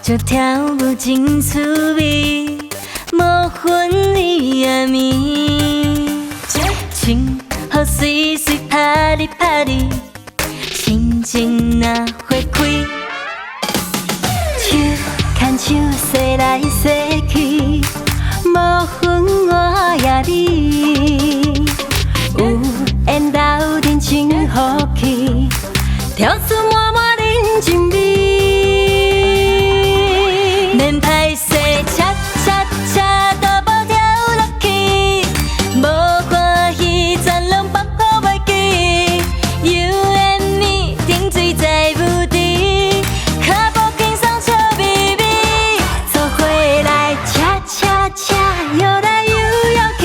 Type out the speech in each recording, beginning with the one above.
相跳舞真趣味，無分你抑暝。穿好媠媠 party party，心情若花開。手牽手踅來踅去，無分我抑你。有緣鬥陣真福氣，跳出滿滿人情味。免歹勢，恰恰恰，大步跳落去，無歡喜，全攏放予袂記。You and me，沉醉在舞池，跤步輕鬆笑眯眯，做伙來恰恰恰，搖來又搖去，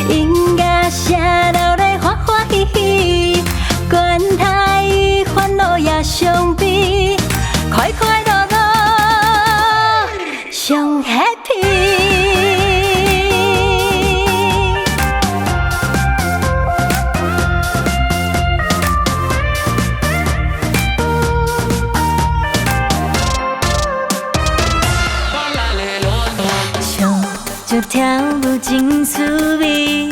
音樂聲鬧咧歡歡喜喜，管他伊煩惱也傷悲，快快樂樂上 happy。相聚跳舞真趣味，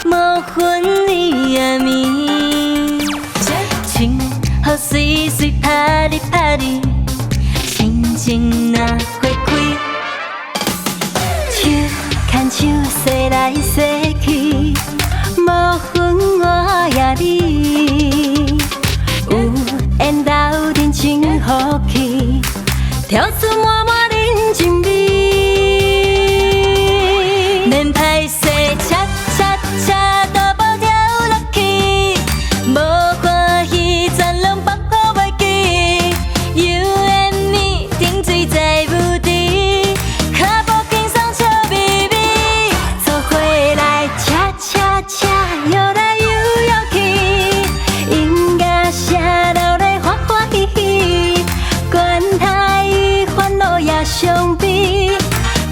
無分你抑暝。穿好媠媠 party party，心情若花開。手牽手踅來踅去，無分我抑你。有緣鬥陣真福氣，跳出滿滿人情味。免歹勢，恰恰恰，大步跳落去，無歡喜，全攏放予袂記。You and me，沉醉在舞池，跤步輕鬆笑眯眯，做伙來恰恰恰，搖來又搖去，音樂聲鬧咧歡歡喜喜，管他伊煩惱也傷悲，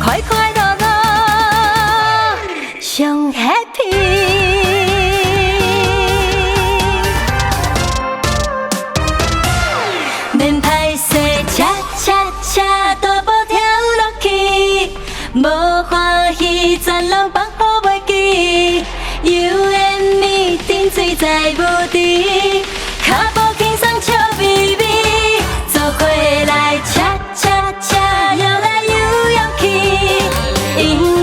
快快樂樂上 happy。免歹勢，恰恰恰，大步跳落去，無歡喜，全攏放予袂記。You and me，沉醉在舞池，跤步輕鬆笑眯眯，做伙來恰恰恰，搖來又搖去，音樂